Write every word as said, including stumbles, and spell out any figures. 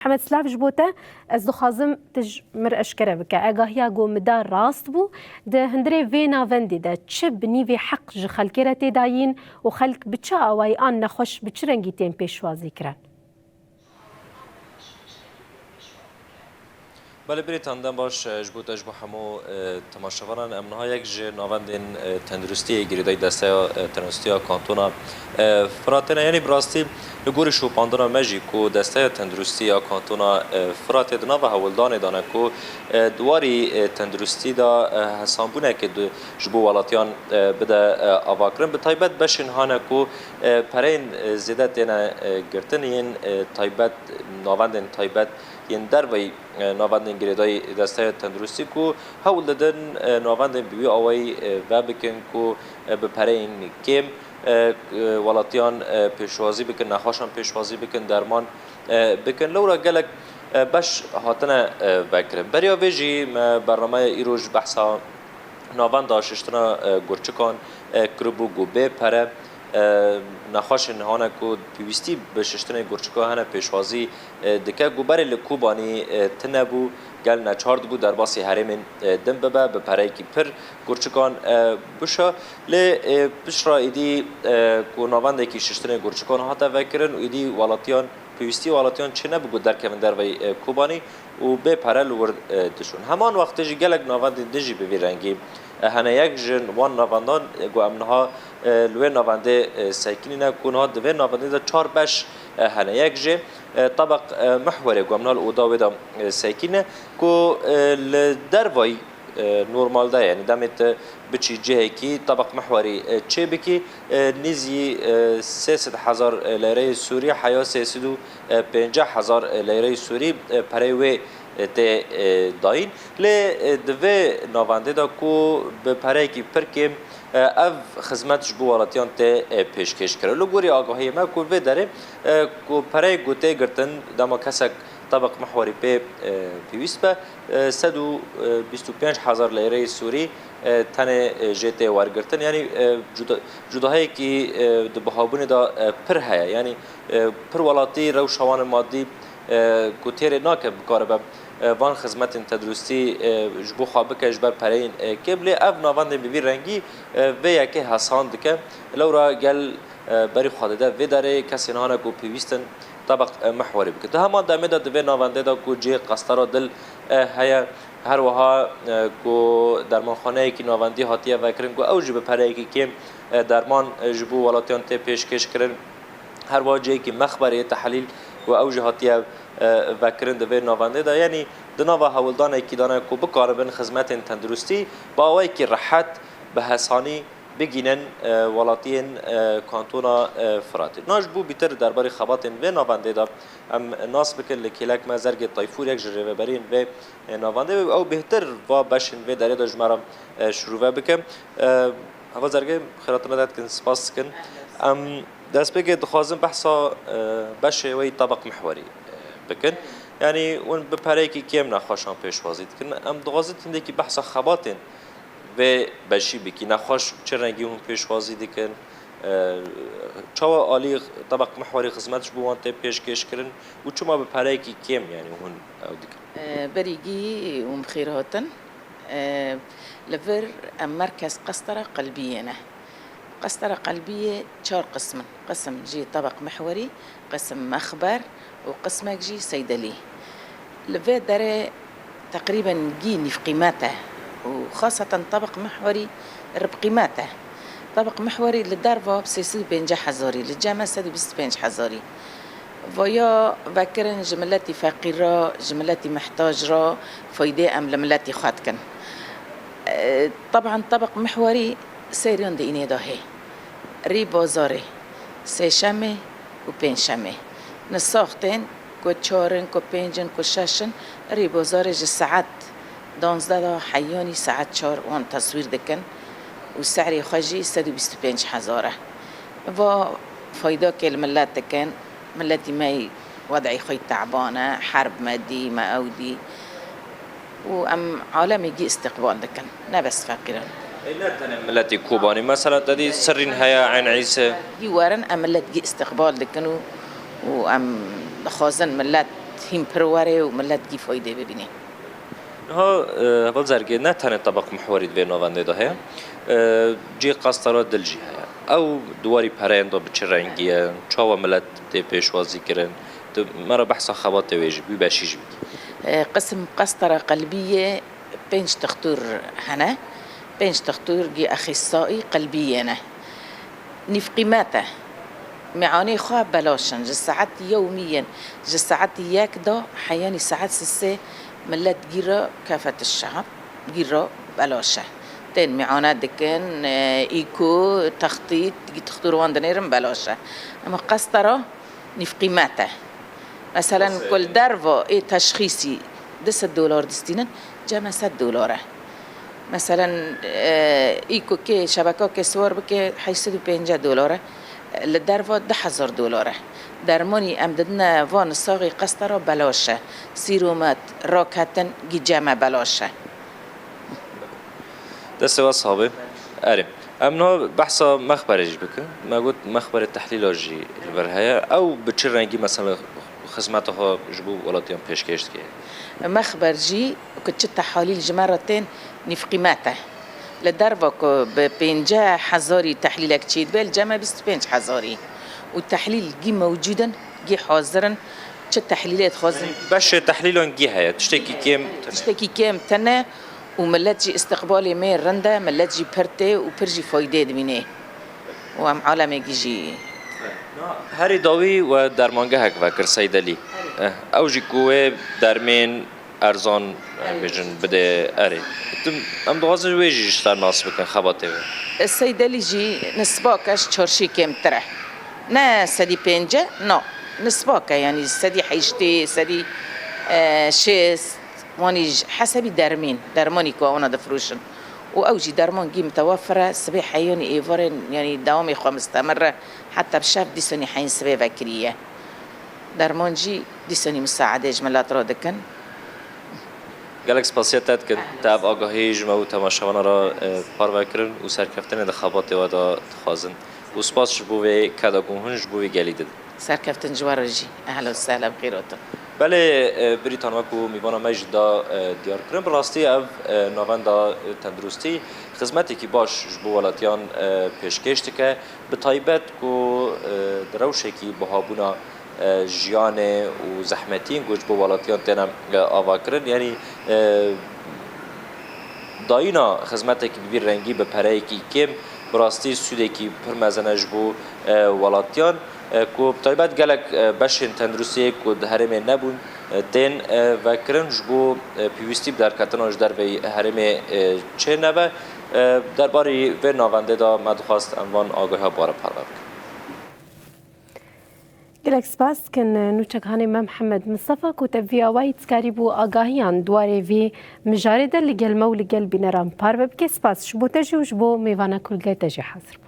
Mihemed, silav ji bo te. Ez dixwazim tu ji min re eşkere bike. Egahiya ku min da rast bû, di hundirê vê navendê de çi bi nîvê heq ji xelkê re tê dayîn û xelk bi çi awayî an nexweş bi çi rengî tên pêşwazî kirin? Belê, birêtan, dem baş, e, ji bo te, ji bo hemû, e, temaşevanan. Em niha yek ji navendên, e, tenduristiyê girêdayî desteya, e, tenduristiya kantona, e, Firatê ne. Yanî bi rastî li gorî şopandina me jî ku desteya tenduristî ya kantona, e, Firatê di nava hewldanê de ne ku, e, di warî, e, tenduristî de, e, hesanbûnekê di, ji bo welatiyan, e, bide, e, avakirin. Bi taybet beşên hane ku, e, pereyên, e, zêde têne, e, girtin yên, e, taybet, navendên taybet yên derveyî, e, navendên girêdayî desteya tenduristî ku hewl didin, e, navendên bi wî awayî, e, vebikin ku, e, bi pereyên kêm, e, e, welatiyan, e, pêşwazî bikin, nexweşan pêşwazî bikin, derman, e, bikin. Lewra gelek, e, beş hatine, e, vekirin. Beriya vê jî me bernameya îro ji behsa navenda şiştina, e, gurçikan, e, kiribû ku bê pere, e, nexweşên hane ku pêwîstî bi şiştinê gurçika hene pêşwazî, e, dike. Ku berê li Kobanî, e, tune bû, gel neçar dibû derbasî herêmên, e, din bibe, bi pereyekî pir gurçikan, e, bişa. Lê, e, piştre êdî, e, ku navendekî şiştinê gurçikan hate vekirin û êdî welatiyan, pêwîstî welatiyan çênebû ku derkevin derveyî, e, Kobanî û bê pere li wir, e, dişon. Heman wextê jî gelek navendên din jî bi vî rengî, e, hene. Yek ji wan navendan, e, ku em niha, e, li wê navendê, e, sekînîne ku niha di vê navendê de çar beş, e, hene. Yek jê, e, Tebeq, e, Mihwerê ku em niha li oda wê de, e, sekîne ku, e, li dervayî, e, normalde, yanî demê tu biçî cihekî Tebeq Mihwerî, e, çêbikî, e, nîzî, e, sê sed hezar leyreyê Sûrî heya sê sed û pêncî hezar leyreyê Sûrî, e, pereyê wê, e, tê, e, dayîn. Lê, e, di vê navendê de ku bi pereyekî pir kêm, e, ev xizmet ji bo welatiyan tê, e, pêşkêş kirin. Li gorî agahiyê me ku vê derê, e, ku pereyê ku tê girtin, dema kesek Tebeq Mihwerî pê, e, pêwîst be, e, sed û bîst û pênc hezar leyreyê Sûrî, e, tenê, e, jê tê wergirtin. Yanî, e, cuda-, cudahiyekî, e, di bihabûnê de, e, pir heye. Yanî, e, pir welatî rewşa wan madî, e, ku têrê nake bikaribe, e, van xizmetên tenduristî, e, ji bo xwe bike ji ber pereyên, e, kêm. Lê ev navendên bi vî rengî, e, vê yekê hesand dike. Lewra gel, e, berî xwe dide vê derê kesên hane ku pêwîst in Tebeq, e, Mihwerî bikin. Di heman demê de di vê navendê de ku cihê qestera dil, e, heye, her wiha, e, ku dermanxaneyekî navendî hatiye vekirin ku ew jî bi pereyekî kêm, e, derman, e, ji bo welatiyan tê pêşkêş kirin. Her wiha cihekî mexberê tehlîl ku ew jî hatiye, e, vekirin di vê navendê de. Yanî di nava hewldanekî de ne ku bikaribin xizmetên tenduristî bi awayekî rehet, bi hesanî bigînin, e, welatiyên, e, kantona, e, Firatê. Na ji bo bîtir derbarê xebatên vê navendê de em nas bikin, li kêlek me Zergê Tayfûr, yek ji rêveberiyên vê, e, navendê, ew bêhtir va beşên vê derê de ji me re, e, şirove bike. E, Heva Zergê, xêratina te dikin, spas dikin. Em destpêkê dixwazin behsa, e, beşê wê yî Tebeq Mihwerî, e, bikin. Yanî hûn bi pereyekî kêm nexweşan pêşwazî dikin. Em dixwazin hindekî behsa xebatên vê beşî bikî. Nexweş çi rengî hûn pêşwazî dikin? E, çawa alî Tebeq Mihwerî xizmet ji bo wan tê pêşkêş kirin û çima bi pereyekî kêm, yanî hûn ew dikin? E, berî gî hûn bi xêr hatin. E, li vir em merkez qestera qelbiyê ne. Qestera qelbiyê çar qism in. Qism jî Tebeq Mihwerî, qism mexber û qismek jî seydelî. Li vê derê teqrîben gî nîv qîmet e û xaseten Tebeq Mihwerî rib qîmet e. Tebeq Mihwerî li derva bi sê sed û pêncî hezarî, li cem me sed û bîst û pênc hezarî. Vaya vekirin ji miletî feqîr re, ji miletî mihtac re faydê em li miletî xwe dikin. E, teban Tebeq Mihwerî seyriyan di înê de hê. Rî bazarê, sêşemê û pêncşemê. Nisaxtên ku çar in, ku pênc in, ku şeş in, rî bazarê ji saet danzdeh de heyanî saet çar wan teswîr dikin û se'rê xwe jî sed û bîst û pênc hezar e. Va faydakê li milet dikin, miletî me yî wed'ê xwe yî te'ban e, herb me dî, me ew dî. û em alemê gî îstiqbal dikin, ne bes feqîran. Ê, ne tenê miletî Kobanî, mesela te dî Sirrîn heye, Eyn Îse. Gî werin em milet gî îstiqbal dikin û, û em dixwazin milet Hîn pir were û millet gî faydê bibîne. Niha, e, heval Zergê, ne tenê tebeq mihwerî di vê navendê de heye. E, cihê qestera dil jî heye. Ew di warî pereyên de bi çi rengî ye? Çawa millet tê pêşwazî kirin? Tu me re behsa xebatê wê jî, wî beşî jî bikî. E, qisim qestera qelbî ye, pênc textûr hene. Pênc textûr gî exîsaî qelbî yê ne. Nîv qîmet e. Miyanê xwe belaş in. Ji saet yewmî yên, ji saet yek de heyanî saet sisê millet gîra kefet şehab, gîra belaş e. Tên miane dikin, e, îko, textît, gî textûr wan dinêrin belaş e. Ema qestera nîv qîmet e. Meselen, ku li derva ê teşxîsî du sed dolar distînin, cem e sed dolar e. Meselen, e, î ku kê şebeka kê siwar bike, heşt sed û pêncî dolar e. Li derva du hezar dolar e. Dermanî em didine van saxê qestera belaş e. Sîromet, raketin, gî cem e belaş e. Destê we sax be. Erê. Em niha behsa mexberê jî bikin. Me got mexberê tehlîla jî li vir heye. Ew bi çi rengî, mesela, xizmeta xwe ji bo welatiyan pêşkêş dike? Mexber jî ku çi tehalîl ji me re tên nîvqîmet e. Li derva ku bi pêncî hezarî tehlîlek çêdibe, li cem e bîst û pênc hezarî. Û tehlîl gî mewcûd in, gî hazir in. Çi tehlîlê dixwazin? Beşê tehlîlan gî heye, tiştekî kêm tune. Tiştekî kêm tune û millet jî istiqbalê me rind e, millet jî pir tê û pir jî faydê dibînê. Û em alemê gî jî. Herî dawî we dermangehek vekir Seydelî. Eh, ew jî ku wê dermên erzan, eh, bêjin bide erê. Tim, em dixwazin wê jî ji te nas bikin xebatê wê. Seydelî jî nisbak e ji çarşî kêmtir e. Ne sedî pênc e, no. Nisbak e, yanî sedî heştê, sedî, eh, şêst. Wanî ji hesebî dermîn, dermanî ku wana difroşin. Û ew jî derman gî mitewefir e, sibê heyanî êvarên, yanî dewamê xwe mistemir e, heta bi şev dîsanî heyîn sibê vekirî ye. Derman jî dîsanî misaedê ji milet re dikin. Gelek spasiya te dikin. Te ev agahî ji me û temaşevana re, e, parve kirin û serkeftinê di xebatê we de dixwazin. Û spas ji bo vê keda ku hûn ji bo vê gelî didin. Serkeftin ji we re jî. Ehla û sehla, bi xêr hatin. Belê, e, Brîtan, wekû mîvana me jî da, e, diyar kirin. Bi rastî ev, e, navenda, e, tenduristî xizmetekî baş ji bo welatiyan, e, pêşkêş dike. Bi taybet ku, e, di rewşekî bihabûna, e, jiyanê û zehmetiyên ku ji bo welatiyan têne, e, avakirin, yanî, e, dayîna xizmetekî bi vî rengî bi pereyekî kêm bi rastî sûdekî pir mezin e ji bo, e, welatiyan, e, ku bi taybet gelek, e, beşên tenduristiyê ku di herêmê nebûn, e, tên, e, vekirin ji bo, e, pêwîstî bi derketina ji derveyî herêmê, e, çê nebe. E, derbarî vê navendê de me dixwest em van agahiya bi we re parve bikin. Gelek spas dikin nûçeghanê me Mihemed Mistefa ku te vîya wayî dikarîbû agahiyan di warê vî mijarê de li gel me û li gel bîneran parve bike. Spas ji bo te jî û ji bo mêvana ku li gel te jî hazir bû.